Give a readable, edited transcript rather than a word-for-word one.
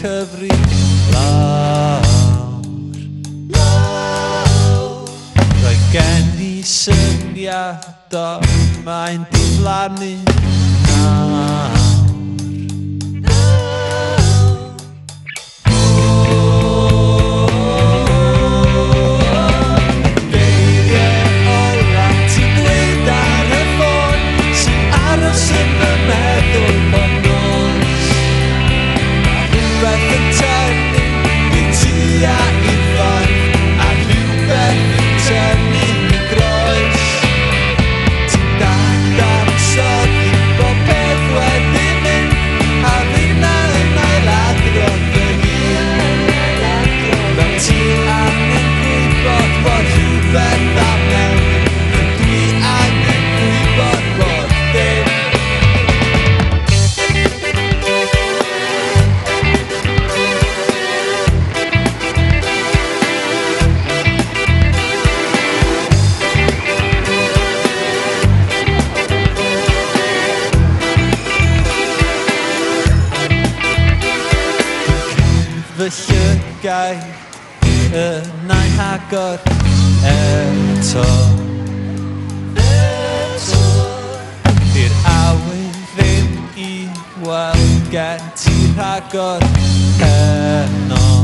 cyfri lawr. Roedd gen i syniad ond mae'n diflannu nawr. Geiriau ola ti'n dweud ar y ffôn sy'n aros yn fy meddwl bob nos. Mae rhywbeth yn tynnu fi tua i ffordd, a rhywbeth yn tynnu fi groes. Ti'n dadansoddi bob peth wedi mynd, a finna yn ailadrodd fy hun. Fel ti angen gwybod bod rhywbeth am newid, rydw i angen gwybod bod dim. Fy llygaid yna'n hagor eto. Di'r awydd ddim i weld gen ti rhagor heno.